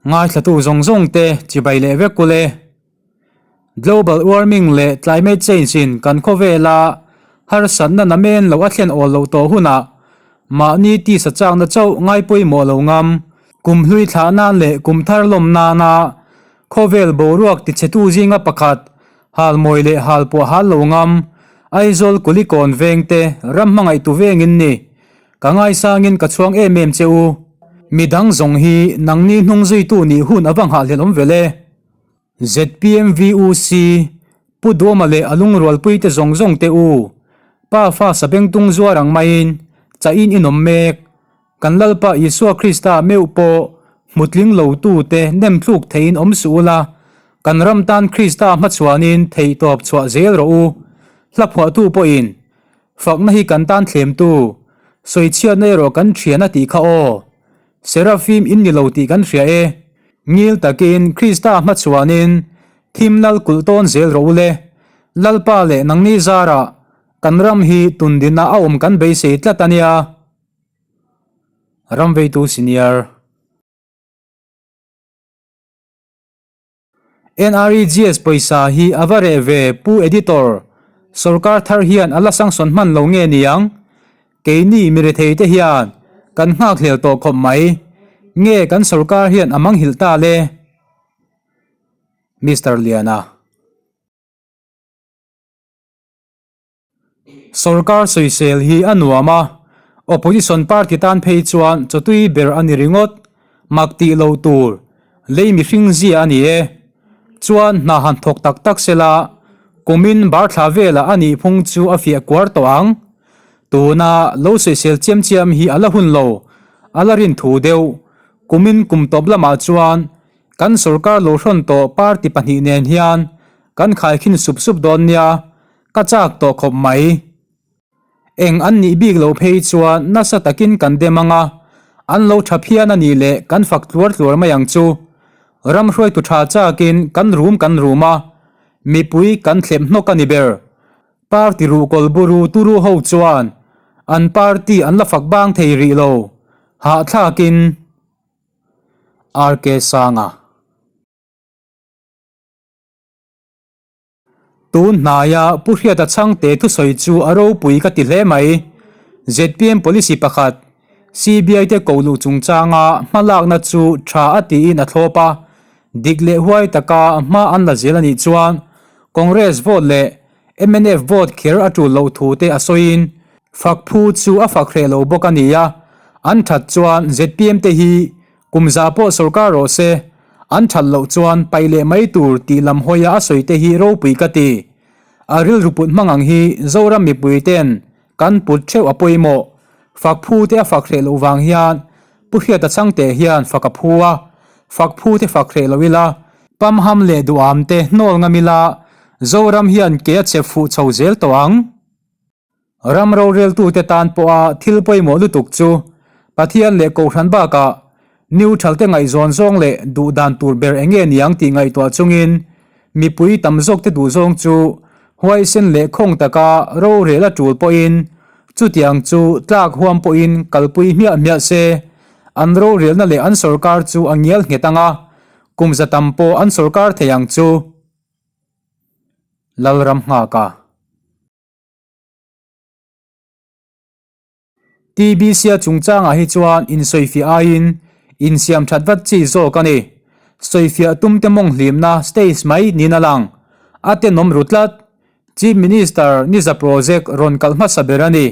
Ngaithlatu zawng zawng te chibai leh vek ule. Global warming leh climate change in kan khawvela harsatna namen lo a thlen awl loh tawh hunah mahni tisa chakna chauh ngaipawimawh lo ngam. Kum hlui thlah nan leh kum thar lawm nana khawvel boruak tichhetu zinga pakhat halmawi leh halpuah hal lo ngam Aizawl Kulikawn vengte ram hmangaihtu vengin ni. Ka ngaisangin ka chhuang em em che u. Midang zawng hi nangni hnung zuitu nih hun a va nghahhlelh awm vel e. ZPM VUC, Pu Duama leh a lungrualpui te zawng zawng te u. Pa fa sabengtung zuar ang maiin chahin in awm mek. Kan Lalpa Isua Krista meuh pawh hmutling lo tu te nem thluk theihin awm suh ula, kan ram tan Krista hmachhuanin theihtawp chhuah zel rawh u. Hlaphuahtu pawhin Fakna hi kan tan thlemtu, sawichhiatna erawh kan thian a tih kha aw. Serafim in ni lo tih kan hria e. Ngil takin Krista hmachhuanin thim lal kulh tawn zel rawh u le. Lalpa leh nangni zarah kan ram hi tundina a awm kan beisei tlat a nia. Ramveitu Senior. NREGS pawisa hi a va reh ve Pu Editor, Sorkar thar hian a la sangsawn hman lo nge niang? Keini mirethei te hian kan nghakhlel tawh khawp mai. Nge kan sorkar hian a manghilh ta le? Mister Liana. Sorkar sawisel hi a nuam a, opposition party tan phei chuan chawtui ber a ni ringawt, mak tih lo tur, lei mihring zia a ni e. Chuan hna han thawk tak tak sela, kumin bar thla velah a nih phung chu a fiah kuar tawh ang. Tuna lo sawisel chiam chiam hi a la hun lo, a la rin thu deuh. Kumin kum tawp lamah chuan kan sorkar lo hrawn tawh party pahnih nen hian kan khaikhin sup sup dawn nia. Ka chak tawh khawp mai. Eng an nih bik loh phei chuan nasa takin kan dem ang a, an lo tha phian a nih leh kan fak tluar tluar mai ang chu. Ram hruaitu tha chakin kan rum kan rum a, mipui kan thlep hnawk a ni ber. Party ruhkawl buru turu ho chuan an party an la fak bang thei rih lo, hahthlakin RK Sanga. Tun hnaia Pu Hriata Chhangte thusawi chu a ropui ka ti hle mai. Zpm policy pakhat, CBI te koh luh chungchanga hmalakna chu tha a tiin a thlawp a, dik leh huai taka hma an la zel a nih chuan Congress vote leh mnf vote kher a tul loh thu te a sawiin fak phu chu a fak hreh lo bawk a ni a, an that chuan zpm te hi Kum za pawh sorkar rawh se, an that loh chuan paih leh mai tur tih lam hawia a sawi te hi ropui ka ti. A rilru put hmang ang hi Zoram mipui ten kan put theuh a pawimawh. Fak phu te a fak hreh loh vang hian Pu Hriata Changte hian fak a phu a, fak phu te fak hreh lo ila, pamham leh duham te hnawl ngam ila Zoram hian ke a chep fuh chho zel tawh ang. Ram roreltute tan pawha thil pawimawh lutuk chu Pathian leh Kohhran bakah neutral te ngaihzawn zawng leh duh dan tur ber eng nge niang tih ngaihtuah chungin mipui tam zawkte duh zawng chu huaisen leh khawng taka rorel a tul pawhin chutiang chu tlak huam pawhin kalpui hmiah hmiah se an rorelna leh an sorkar chu a ngial nghet anga kum za tam pawh an sorkar thei ang chu. Lalram nghaka. TBC-a chungchangah hi chuan insawifiah aiin insiam that vat chi zawk a ni. Sawifiah tumte mawng hlimna stage mai niin a lang. A tenawm ru tlat. Chief Minister Niza project rawn kalh hmasa ber a ni.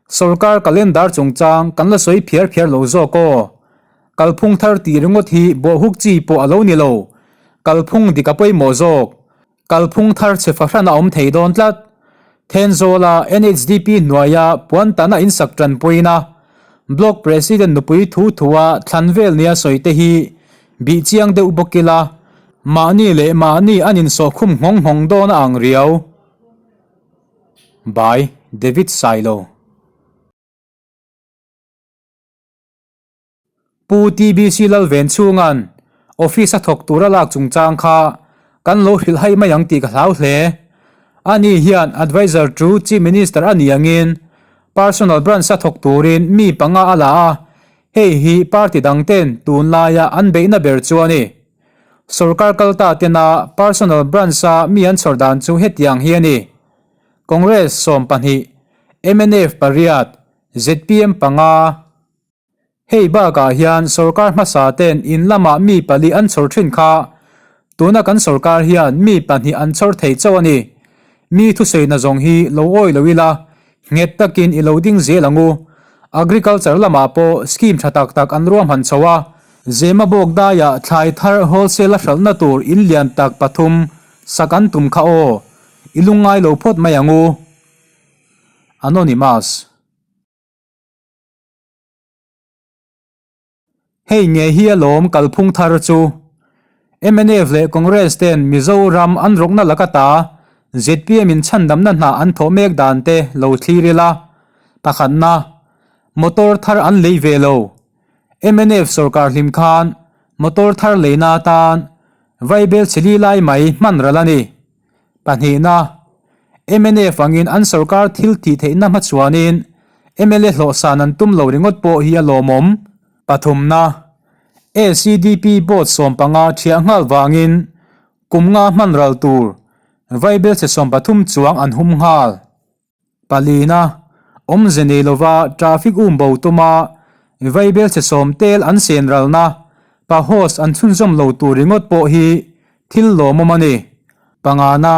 Sorkar calendar chungchang kan la sawi phiar phiar lo zawk aw. Kalphung thar tih ringawt hi bawhhuk chi pawh a lo ni lo. Kalphung dik a pawimawh zawk. Kalphung thar chhe fahran a awm thei dawn tlat. Thenzawla NHDP hnuaia puantana insak tanpuina Block President nupui thu thua thlan vel nia sawi te hi bih chiang deuh bawk ila, mahni leh mahni an insawhkhum nghawng nghawng dawn a ang riau. By David Sailo. Pu TBC Lalven chhunga'n office a thawk tura lak chungchang kha kan lo hrilh haih mai ang tih ka hlau hle. Ani hian Adviser to Chief Minister a nih angin Personal Branch a thawk turin mi panga a la a. Hei hi party dang ten tunlaia an beihna ber chu a ni. Sorkar kal ta tena personal branch-a mi an chhawr dan chu hetiang hi a ni. Congress 12, mnf pariat, zpm panga. Hei bakah hian sorkar hmasa ten in lamah mi pali an chhawr thin kha. Tuna kan sorkar hian mi pahnih an chhawr thei chauh a ni. Mi thusawi nazawng hi lo awi lo ila, nghet takin i lo ding zel ang u. Agriculture lamah pawh scheme tha tak tak an ruahman chho a. Zema bawk daiah thlai thar wholesale a hralhna tur in lian tak pathum sak an tum kha aw. I lungngai lo phawt mai ang u. Anonymous. Hei nge hi alawm kalphung thar chu. Mnf leh Congress ten Mizoram an rawkna laka ta zpm in chhandamna hna an thawh mek dan te lo thlir ila. Pakhatna, motor thar an lei ve lo. Mnf sorkar hlim khan motor thar leina atan vaibel chili lai mai hman ral a ni. Pahnihna, mnf angin an sorkar thil tih theihna hmachhuanin mla hlawhsan an tum lo ringawt pawh hi a lawmawm. Pathumna, ACDP board 15 thiah nghal vangin kum nga hman ral tur vaibelchhe 13 chuang an hum nghal. Palina, awmze nei lova traffic um bo tuma vaibelchhe sawm tel an sen ralna pahos an chhunzawm lo tur ringawt pawh hi thil lawmawm a ni. Pangana,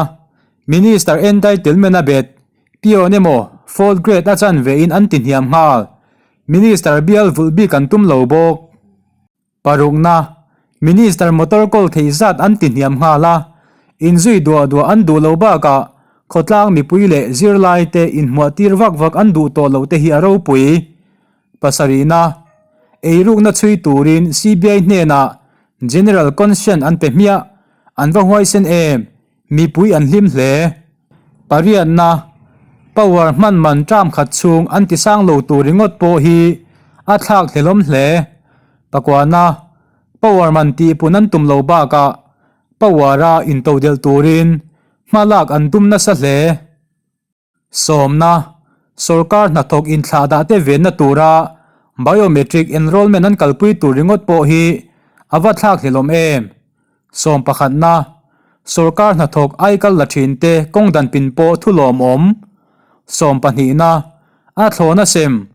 Minister entitlement a bet, peon emaw fourth grade a chan vein an ti hniam nghal. Minister bial vulh bik an tum lo bawk. Parukna, Minister motor kawl theih zat an ti hniam nghal a, inzui duah duah an duh lo bakah khawtlang mipui leh zirlaite inhmuah tir vak vak an duh tawh loh te hi a ropui. Pasarihna, Eirukna chhui turin CBI hnenah General Consent an pe hmiah, an va huaisen em? Mipui an hlim hle. Pariatna, Power hman man term khat chhung an ti sang lo tur ringawt pawh hi a thlak hlelawm hle. Pakuana, Power man tihpun an tum lo bakah power-a intodelh turin hma lak an tum nasa hle. Sawmna, Sorkar hnathawk inthlahdah te venna tura biometric enrollment an kalpui tur ringawt pawh hi a va thlak hlelawm em? Sawm pakhatna, Sorkar hnathawk aikal la thin te kawng dan pin pawh thu lawmawm. Sawm pahnihna, A thlawna sem,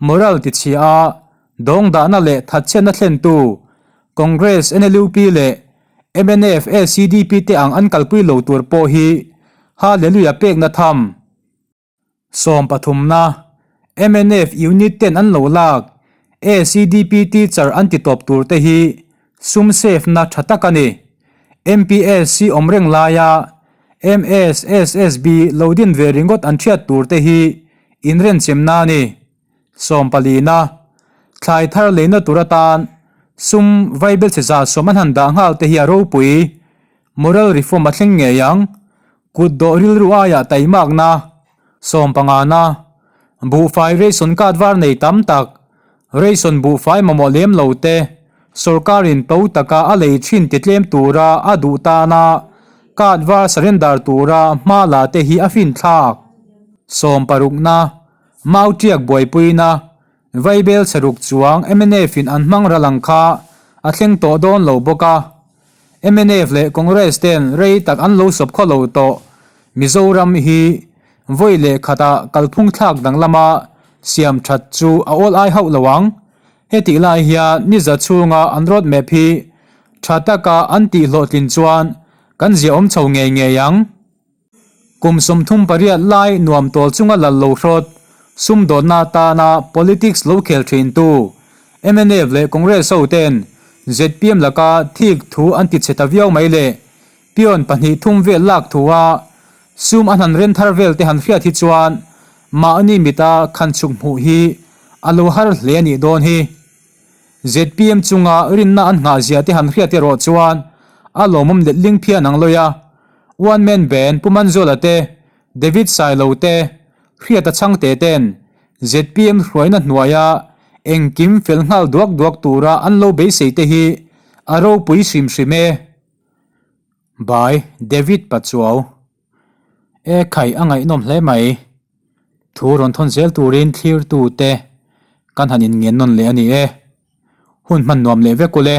moral tichhia a, dawngdahna leh thatchhiatna thlentu Congress NLUP leh Mnf ACDP te ang an kalpui lo tur pawh hi Hallelujah pekna tham. Sawm pathumna, mnf unit ten an lo lak ACDP teacher an ti tawp tur te hi sum save na tha tak a ni. MPSC awm reng laia MSSSB lo din ve ringawt an thiat tur te hi inrenchemna a ni. Sawmpalina, thlai thar leina tur atan sum vaibelchhe 100 an han dah nghal te hi a ropui. Moral reform a thleng ngei ang. Kut dawh rilru aiah taimakna, sawmpangana, buhfai ration card var nei tam tak, ration buhfai mamawh lem lo te, sorkarin to taka a lei thin ti tlem tura a duh tana card var surrender tura hma la te hi a finthlak. Sawmparukna. Mau tiak buaipuina, Vaibel chheruk chuang mnf in an hmang ral ang kha a thleng tawh dawn lo bawk a. Mnf leh Congress ten rei tak an lo sawp khaw lo tawh. Mizoram hi vawi leh khatah kalphung thlak danglama siam that chu a awl ai hauh lo ang. Hetih lai hian niza chhunga an road map hi tha taka an tih hlawhtlin chuan kan ziaawm chho ngei ngei ang. Kum 38 lai nuam tawl chunga lal lo hrawt, sumdawnna atana politics lo khel thintu mnf leh Congress ho ten zpm laka thik thu an ti chhe ta viau mai le. Peon pahnih thum vel lak thu a sum an han ren thar vel te han hriat hi chuan mahni mita khan chhuk hmuh hi a lo har hle a nih dawn hi. Zpm chunga rinna an nghah zia te han hriat erawh chuan a lawmawm letling phian ang lawi a. One Man Band Pu Manzuala te, David Sailo te, Hriata Chhangte ten zpm hruaina hnuaia engkim fel nghal duak duak tura an lo beisei te hi a ropui hrim hrim e. By David Pachuau. E khai a ngaihnawm hle mai. Thu rawn thawn zel turin thlirtu te kan han inngen nawn leh a ni e. Hun hman nuam leh vek ule.